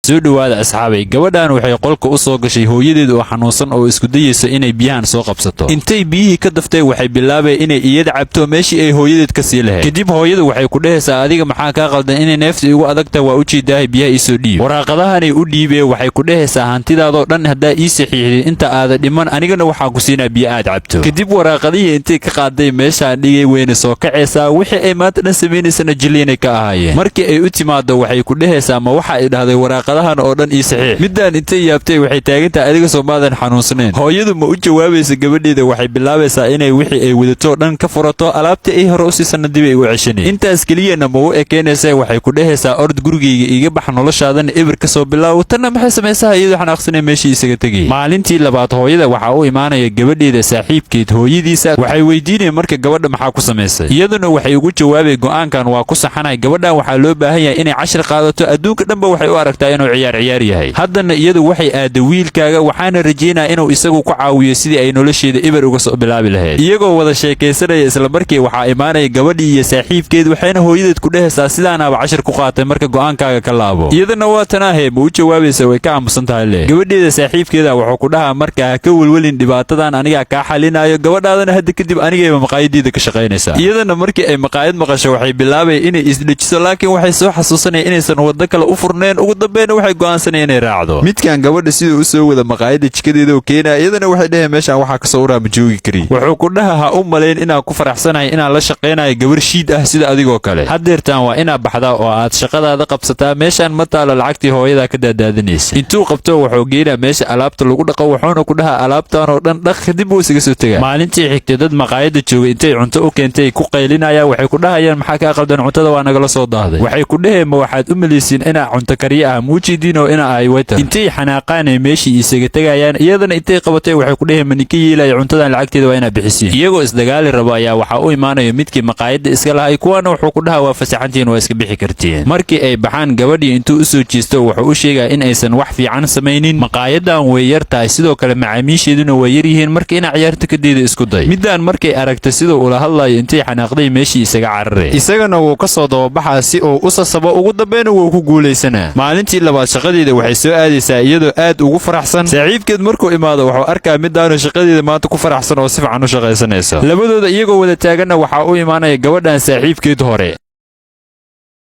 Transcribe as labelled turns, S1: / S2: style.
S1: Soo dhowaada, asxaabay. Gabadhan waxay qolka u soo gashay hooyadeed oo xanuunsan oo isku dayeyso inay biyahan soo qabsato. Intay biyihii ka daftay, waxay bilaabay inay iyada cabto meeshii ay hooyadeed ka sii lahayd. Kadib hooyadu waxay ku dhehaysaa: "Adiga maxaa kaa qaldan? Inay neefta igu adagtahay waa ujeedaahay, biyaha iisoo dhiib." Waraaqadahanay u dhiibee. Waxay ku dhehaysaa: "Hantidaadoo dhan haddaa ii saxiixdid inta aada dhiman, anigana waxaan ku siinaa biyo aad cabto." Kadib waraaqadihii intay ka qaaday meeshaan dhigay, weyna soo kacaysaa. Wixii ay maanta dhan samaynaysana jilliinay ka ahaayeen. Markii ay u timaado, waxay ku dhehaysaa: "Ma waxa ay dhahday waraaqadahan oo dhan ii saxiix?" Middaan intay yaabtay waxay taagantahay: "Adiga soomaadan xanuunsanayn?" Hooyadu ma u jawaabaysa gabadheeda. Waxay bilaabaysaa inay wixii ay wadato dhan ka furato, alaabtii ay hore u siisana dib ay u ceshanay. Intaas keliyana ma u ekeynaysa. Waxay ku dhehaysaa: "Ord, gurigayga iiga bax, noloshaadana eber ka soo bilaawo." Tanna maxay samaysaa? Iyadoo xanaaqsanay meeshii isaga tegayay. Maalintii labaad hooyada waxaa u imaanaya gabadheeda saaxiibkeed hooyadiisa. Waxay weydiinayeen marka gabadha maxaa ku samaysay. Iyaduna waxay ugu jawaabay: "Go'aankan waa ku saxanay. Gabadhan waxaa loo baahan yahay inay cashir qaadato. Adduunka dhanba waxay u aragtaa inuu ciyaar ciyaar yahay. Haddana iyadu waxay aadda wiilkaaga, waxaana rajaynaya inuu isagu ku caawiyo sidii ay nolosheeda eber uga soo bilaabi lahayd." Iyagoo wada sheekaysanaya, isla markii waxaa imaanaya gabadhii iyo saaxiibkeed. Waxayna hooyadeed ku dhehaysaa: "Sidaanaaba cashir ku qaatay, marka go'aankaaga ka laabo." Iyadana waa tanaahe, ma u jawaabaysa? Way ka aamusan tahay leh. Gabadheeda saaxiibkeeda wuxuu ku dhahaa: "Marka ha ka welwelin dhibaatadan, anigaa kaa xalinayo. Gabadhaadana hadda kadib anigayba maqaayadiida ka shaqaynaysaa." Iyadana markii ay maqaayad maqasho, waxay bilaabay inay isdhejiso, laakiin waxay soo xasuusanaya inaysan waddo kale u furneen. Ugu dambeyna waxay go'aansanaya inay raacdo midkan. Gabadha siduu u soo wada maqaayadda jikadeeda oo keenaya, iyadana waxay dheheen: "Meeshaan waxaa kasoo uraa, ma joogi kari." Wuxuu ku dhaha: "Ha u malayn inaan ku faraxsanahay inaan la shaqaynayo gabar shiid ah sida adigoo kale. Haddeertaan waa inaad baxdaa oo aad shaqadaada qabsataa. Meeshaan ma taalo lacagtii hooyadaa ka daadaadanaysa." Intuu qabto, wuxuu geynaa meesha alaabta lagu dhaqo. Wuxuuna ku dhahaa: "Alaabtan oo dhan dhaq." Kadib wuu isaga soo tegaa. Maalintii xigtay, dad maqaayadda joogay intay cunto u keentay ku qaylinayaan. Waxay ku dhahayaan: "Maxaa kaa qaldan? Cuntada waa nagala soo daahday." Waxay ku dheheen: "Ma waxaad u malaysiin inaa cunto kariye ah? Muujidiin oo ina ahay waiter?" Intay xanaaqaanay meeshii isaga tegayaan. Iyadana intay qabatay waxay ku dheheen: "Ma ninka yeelaya? Cuntadan lacagteeda waa inaa bixisiin." Iyagoo isdagaali rabo ayaa waxaa u imaanaya midkii maqaayadda iska lahay. Kuwaana wuxuu ku dhahaa: "Waa fasaxantiin, waa iska bixi kartiin." Markii ay baxaan, gabadhii intuu u soo jeesto wuxuu u sheegaa in aysan wax fiican samaynin. Maqaayadan way yar tahay, sidoo kale macaamiisheeduna way yar yihiin, marka inaa ciyaarta kadeeda isku day. Middaan markay aragta siduu ula hadlayo, intay xanaaqday meeshii isaga cararay. Isagana wuu ka soo dababaxaa si uu u sasabo. Ugu dambeyna wuu ku guulaysanaa. Maalintii labaad shaqadeeda waxay soo aadaysaa iyadoo aad ugu faraxsan. Saaxiibkeed markuu imaado, wuxuu arkaa midaanu shaqadeeda maanta ku faraxsan oo si fiican u shaqaysanayso. Labadooda iyagoo wada taaganna, waxaa u imaanaya gabadhan saaxiibkeed hore.